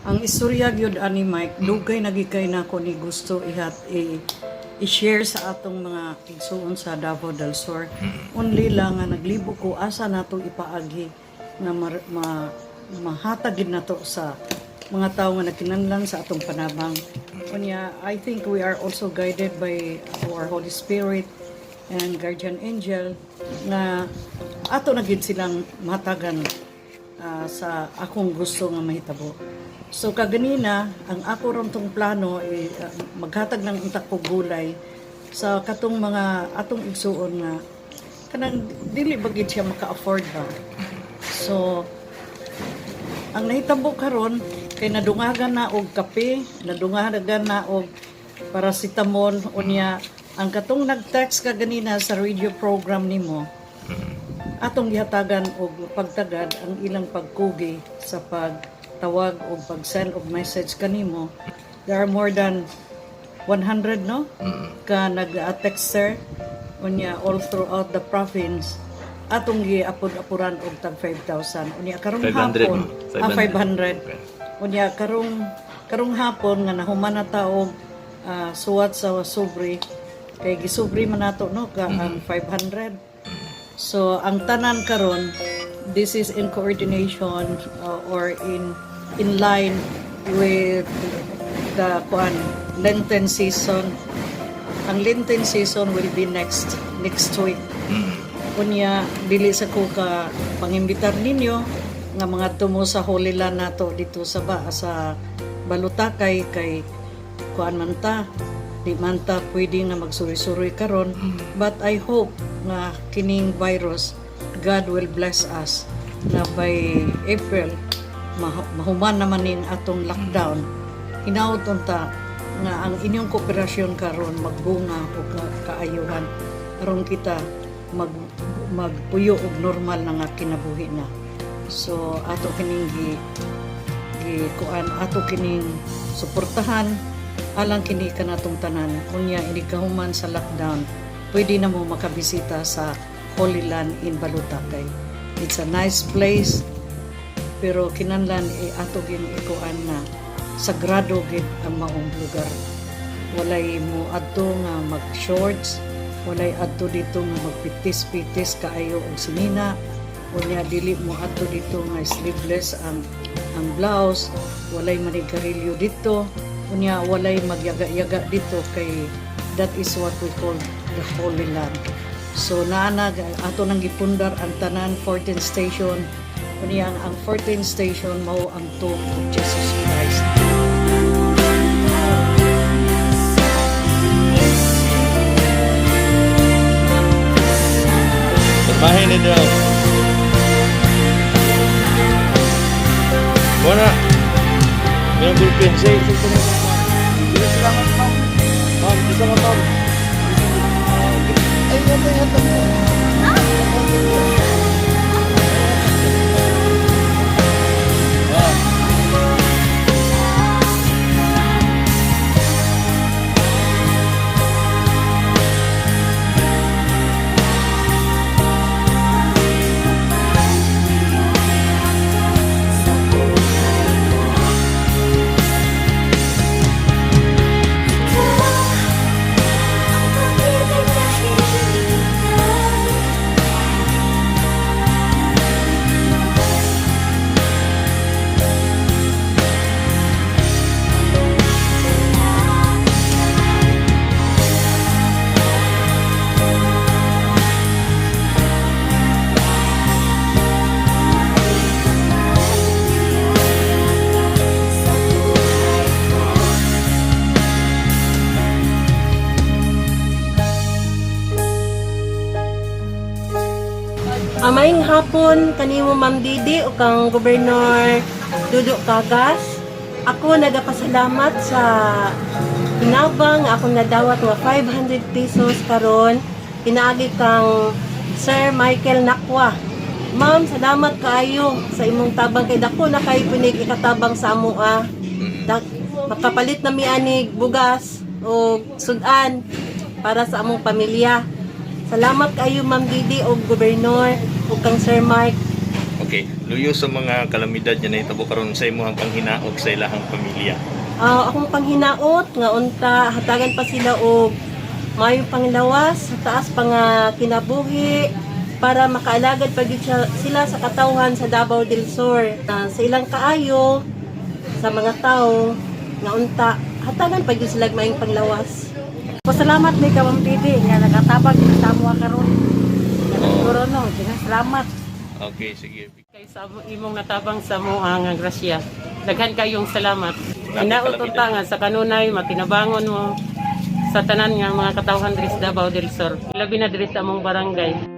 Ang istorya gyud ani, Mike, dugay na gyud kay nako ni gusto ihat i-share sa atong mga igsuon sa Davao del Sur. Only lang nga naglibo ko asa nato ipaagi nga mahatag gid nato sa mga tawo nga nagkinahanglan sa atong panabang. Unya, I think we are also guided by our Holy Spirit and guardian angel nga ato na gid silang matagan sa akong gusto nga mahitabo. So kaganina, ang ako ron tong plano eh, maghatag lang unta ko gulay sa katong mga atong igsuon nga kanang dili ba gid siya maka-afford ba. So ang nahitabo karon kay nadungagan na og kape, nadungagan na og paracetamol. Unya ang katong nag-text ka ganina sa radio program nimo, atong gihatagan og pagtagad ang ilang pagkugi sa pagtawag o pag-send og message kanimo. There are more than 100, no, ka nag-text, sir. Unya all throughout the province atong giapod-apuran og tag 5,000. Unya karong 500, hapon, no? Ah, 500. Okay. Unya karong karong hapon nga nahuman na ta og suwat sa sobre kay gisobre man nato, no, ka ang 500. So ang tanan karon, this is in coordination or in line with the kuan, Lenten season. Ang Lenten season will be next next week. Unya dili sa ko ka pangimbitar ninyo nga mga tumo sa Holy Land nato dito sa Balutakay kay kuan man ta, di man ta pwede nga magsuri-suroy karon, but I hope nga kining virus, God will bless us na by April mahuman naman ning atong lockdown. Hinaot unta nga ang inyong kooperasyon karon magbunga og kaayuhan aron kita magpuyo og normal na nga kinabuhi na. So ato kining gi, gi kuan, ato kining suportahan alang kini kanatong tanan. Unya inig kahuman sa lockdown, pwede na mo makabisita sa Holy Land in Balutakay. It's a nice place, pero kinanlan eh, ato gin ikuan na sagrado gid ang maong lugar. Walay mo adto nga mag shorts, walay adto dito nga magpitis-pitis kaayo og sinina. Unya dili mo adto dito nga sleeveless ang blouse, walay manigarilyo dito. Unya walay magyaga-yaga dito kay that is what we call the Holy Land. So naana ato nang gipundar ang tanan 14 station. Unya ang 14 station mao ang tomb of Jesus Christ. Bahin ni daw. Wala. Meron gulpin. Say, say, say, say. Salamat, ma'am. Ma'am, isa ka, ma'am. Ah, okay. Ay, ito, ito. Ah. Ang pag-ibig na hinihintay. Sa buhay ko. Maayong hapon kanimo, Ma'am Didi, o kang Gobernador Dudo Cagas. Ako nagapasalamat sa hinabang nga akong nadawat nga 500 pesos karon pinaagi kang Sir Michael Nakwa. Ma'am, salamat kaayo sa imong tabang kay dako na kay punig ikatabang sa amoa. Makapalit na mi anig bugas o sudan para sa among pamilya. Salamat kayo, Ma'am Didi o Gobernador o kang Sir Mike. Okay. Okay, luyo sa mga kalamidad nga nahitabo karon sa imong panghinaot sa ilahang pamilya. Ah, akong panghinaot nga unta hatagan pa sila og maayong panglawas sa taas pa nga kinabuhi para makaalagad pa gyud sila sa katawhan sa Davao del Sur. Ah, sa ilang kaayo sa mga tao nga unta hatagan pa gyud sila og maayong panglawas. Pasalamat ni ka, Ma'am Didi, nga nakatabag sa amo karon. Siguro no, daghang salamat. Okay, sige. Kay sa imong natabang sa moa nga grasya. Daghan kayong salamat. Hinaot unta nga sa kanunay makinabangon mo sa tanan nga mga katawhan diri sa Davao del Sur. Labi na diri sa among barangay.